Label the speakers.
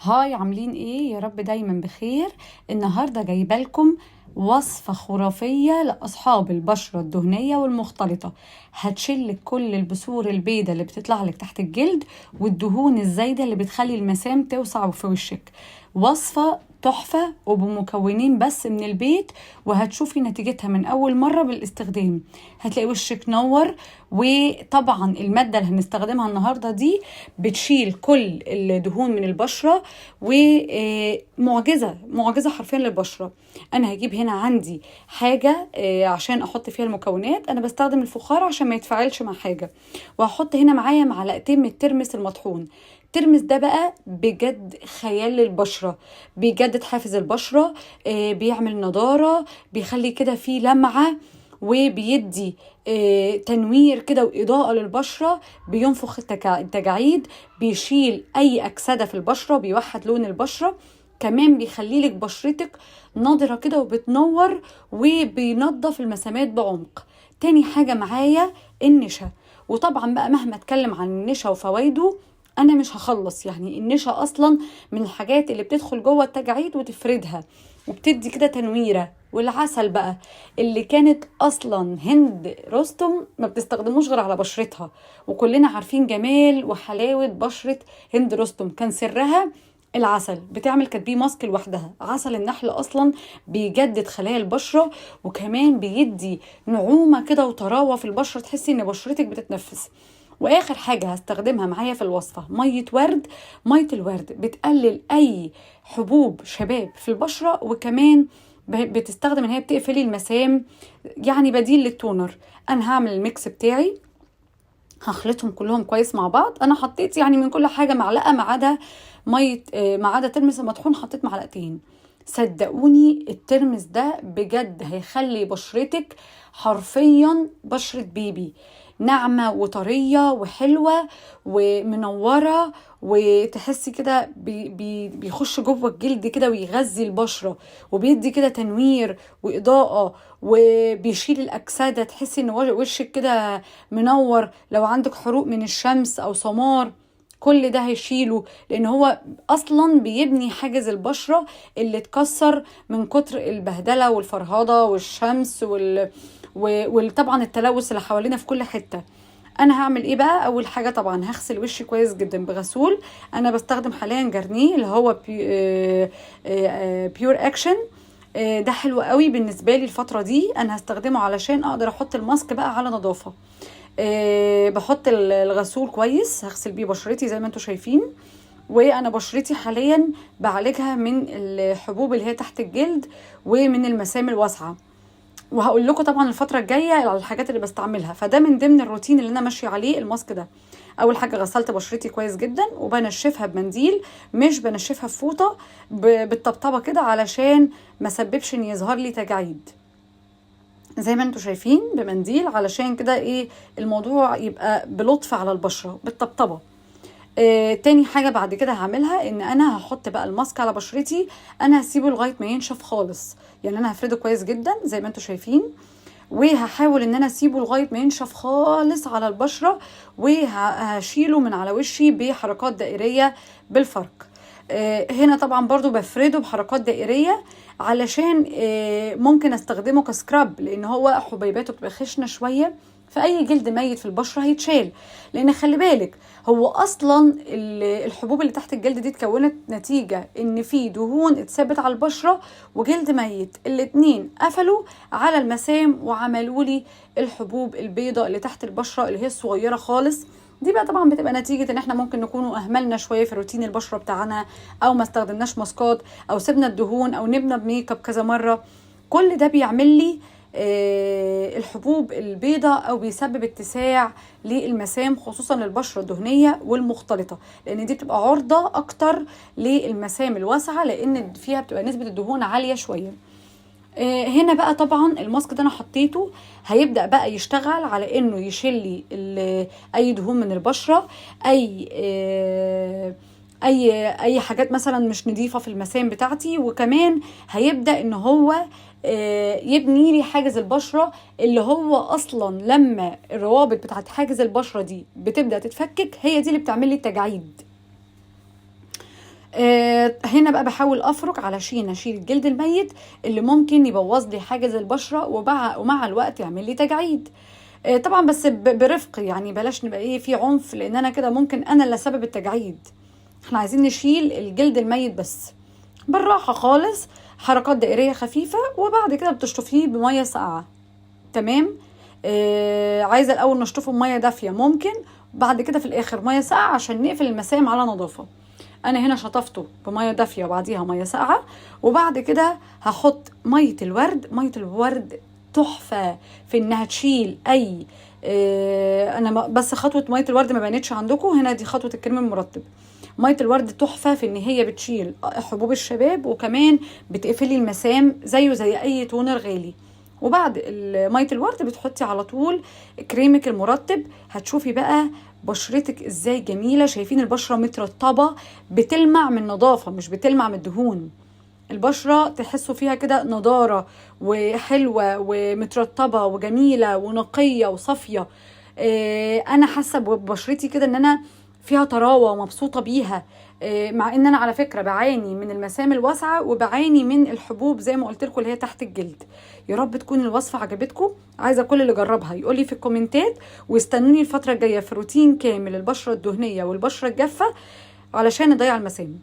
Speaker 1: Hi، عاملين ايه؟ يا رب دايما بخير. النهارده جايبه لكم وصفة خرافية لأصحاب البشرة الدهنية والمختلطة، هتشيلك كل البثور البيضة اللي بتطلع لك تحت الجلد والدهون الزايدة اللي بتخلي المسام توسع في وشك. وصفة تحفة وبمكونين بس من البيت، وهتشوفي نتيجتها من أول مرة بالاستخدام، هتلاقي وشك نور. وطبعا المادة اللي هنستخدمها النهاردة دي بتشيل كل الدهون من البشرة، ومعجزة معجزة حرفيا للبشرة. أنا هجيب هنا عندي حاجة عشان أحط فيها المكونات، أنا بستخدم الفخار عشان ما يتفاعلش مع حاجة، وهحط هنا معايا معلقتين من الترمس المطحون. الترمس ده بقى بجد خيال للبشرة، بيجدد حافز البشرة، بيعمل نضارة، بيخلي كده فيه لمعة، وبيدي تنوير كده وإضاءة للبشرة، بينفخ التجاعيد، بيشيل أي أكسدة في البشرة، بيوحد لون البشرة، كمان بيخلي لك بشرتك نضرة كده وبتنور، وبينظف المسامات بعمق. تاني حاجة معايا النشا، وطبعا بقى مهما اتكلم عن النشا وفوائده انا مش هخلص، يعني النشا اصلا من الحاجات اللي بتدخل جوه التجاعيد وتفردها وبتدي كده تنويره. والعسل بقى اللي كانت اصلا هند رستم ما بتستخدموش غير على بشرتها، وكلنا عارفين جمال وحلاوة بشره هند رستم، كان سرها العسل، بتعمل كانت بيه ماسك لوحدها. عسل النحل اصلا بيجدد خلايا البشرة، وكمان بيدي نعومة كده وطراوه في البشرة، تحسي ان بشرتك بتتنفس. واخر حاجة هستخدمها معايا في الوصفة مية ورد. مية الورد بتقلل اي حبوب شباب في البشرة، وكمان بتستخدم ان هي بتقفلي المسام، يعني بديل لل toner. انا هعمل ال mix بتاعي، هخلطهم كلهم كويس مع بعض. انا حطيت يعني من كل حاجة معلقه، ما عدا مية، ما عدا ترمس المطحون حطيت معلقتين. صدقوني الترمس ده بجد هيخلي بشرتك حرفيا بشرة بيبي، ناعمة وطرية وحلوة ومنورة، وتحسي كده بيخش جوه الجلد كده ويغذي البشرة، وبيدي كده تنوير وإضاءة، وبيشيل الأكسدة، تحسي إن وشك كده منور. لو عندك حروق من الشمس أو سمار كل ده هيشيله، لأن هو أصلا بيبني حاجز البشرة اللي اتكسر من كتر البهدلة والفرهدة والشمس وطبعا التلوث اللي حوالينا في كل حتة. انا هعمل ايه بقى؟ اول حاجة طبعا هغسل وشي كويس جدا بغسول، انا بستخدم حاليا جرنيه اللي هو Pure Action، ده حلو قوي بالنسبة لي الفترة دي، انا هستخدمه علشان اقدر احط الماسك بقى على نظافة. بحط الغسول كويس، هغسل بيه بشرتي زي ما انتم شايفين. وانا بشرتي حاليا بعالجها من الحبوب اللي هي تحت الجلد ومن المسام الواسعة، وهقول لكم طبعا الفترة الجاية على الحاجات اللي بستعملها. فده من ضمن الروتين اللي انا ماشية عليه الماسك ده. اول حاجة غسلت بشرتي كويس جدا، وبنشفها بمنديل، مش بنشفها بفوطه، بالطبطبه كده علشان ما سببش ان يظهر لي تجاعيد، زي ما انتم شايفين بمنديل، علشان كده ايه الموضوع يبقى بلطف على البشرة بالطبطبه. تاني حاجة بعد كده هعملها ان انا هحط بقى الماسك على بشرتي. انا هسيبه لغاية ما ينشف خالص، يعني انا هفرده كويس جدا زي ما انتم شايفين، وهحاول ان انا اسيبه لغاية ما ينشف خالص على البشرة، وهشيله من على وشي بحركات دائرية بالفرك. هنا طبعا برضو بفرده بحركات دائرية علشان ممكن استخدمه ك scrub، لان هو حبيباته بتبقى خشنة شوية، فأي جلد ميت في البشرة هيتشال. لأن خلي بالك هو أصلا الحبوب اللي تحت الجلد دي اتكونت نتيجة إن في دهون اتثبت على البشرة وجلد ميت، الاتنين قفلوا على المسام وعملوا لي الحبوب البيضاء اللي تحت البشرة اللي هي الصغيرة خالص دي. بقى طبعا بتبقى نتيجة إن احنا ممكن نكونوا أهملنا شوية في روتين البشرة بتاعنا، أو ما استخدمناش ماسكات، أو سيبنا الدهون، أو نمنا بميك اب كذا مرة. كل ده بيعمل لي الحبوب البيضاء، او بيسبب اتساع للمسام، خصوصا للبشره الدهنية والمختلطه، لان دي بتبقى عرضه اكتر للمسام الواسعة، لان فيها بتبقى نسبه الدهون عالية شوية. هنا بقى طبعا الماسك ده انا حطيته هيبدا بقى يشتغل على انه يشيل لي اي دهون من البشرة، اي حاجات مثلا مش نظيفة في المسام بتاعتي، وكمان هيبدا ان هو يبني لي حاجز البشرة، اللي هو اصلا لما الروابط بتاعت حاجز البشرة دي بتبدا تتفكك هي دي اللي بتعمل لي التجاعيد. هنا بقى بحاول افرك علشان اشيل الجلد الميت اللي ممكن يبوظ لي حاجز البشرة، ومع الوقت يعمل لي تجاعيد. طبعا بس برفق، يعني بلاش نبقى ايه في عنف، لان انا كده ممكن انا اللي سبب التجاعيد. احنا عايزين نشيل الجلد الميت بس بالراحة خالص، حركات دائريه خفيفة، وبعد كده بتشطفيه بميه ساقعه. تمام. عايزه الاول نشطفه بميه دافيه ممكن، بعد كده في الاخر مية ساقعه عشان نقفل المسام على نظافة. انا هنا شطفته بميه دافيه وبعديها مية ساقعه، وبعد كده هحط مية الورد. مية الورد تحفة في انها تشيل اي انا بس خطوة مية الورد ما بانتش عندكم هنا، دي خطوة الكريم المرطب. مية الورد تحفة في ان هي بتشيل حبوب الشباب، وكمان بتقفلي المسام زيه زي اي toner غالي. وبعد مية الورد بتحطي على طول كريمك المرطب، هتشوفي بقى بشرتك ازاي جميلة. شايفين البشرة مترطبه، بتلمع من نظافة، مش بتلمع من الدهون. البشرة تحسوا فيها كده نضاره وحلوه ومترطبه وجميلة ونقيه وصافيه. انا حاسه ببشرتي كده ان انا فيها طراوه ومبسوطة بيها، مع ان انا على فكرة بعاني من المسام الواسعة وبعاني من الحبوب زي ما قلت لكم اللي هي تحت الجلد. يا رب تكون الوصفة عجبتكم. عايزه كل اللي جربها يقول لي في الكومنتات، واستنوني الفترة الجاية في روتين كامل البشرة الدهنية والبشره الجافه علشان نضيع المسام.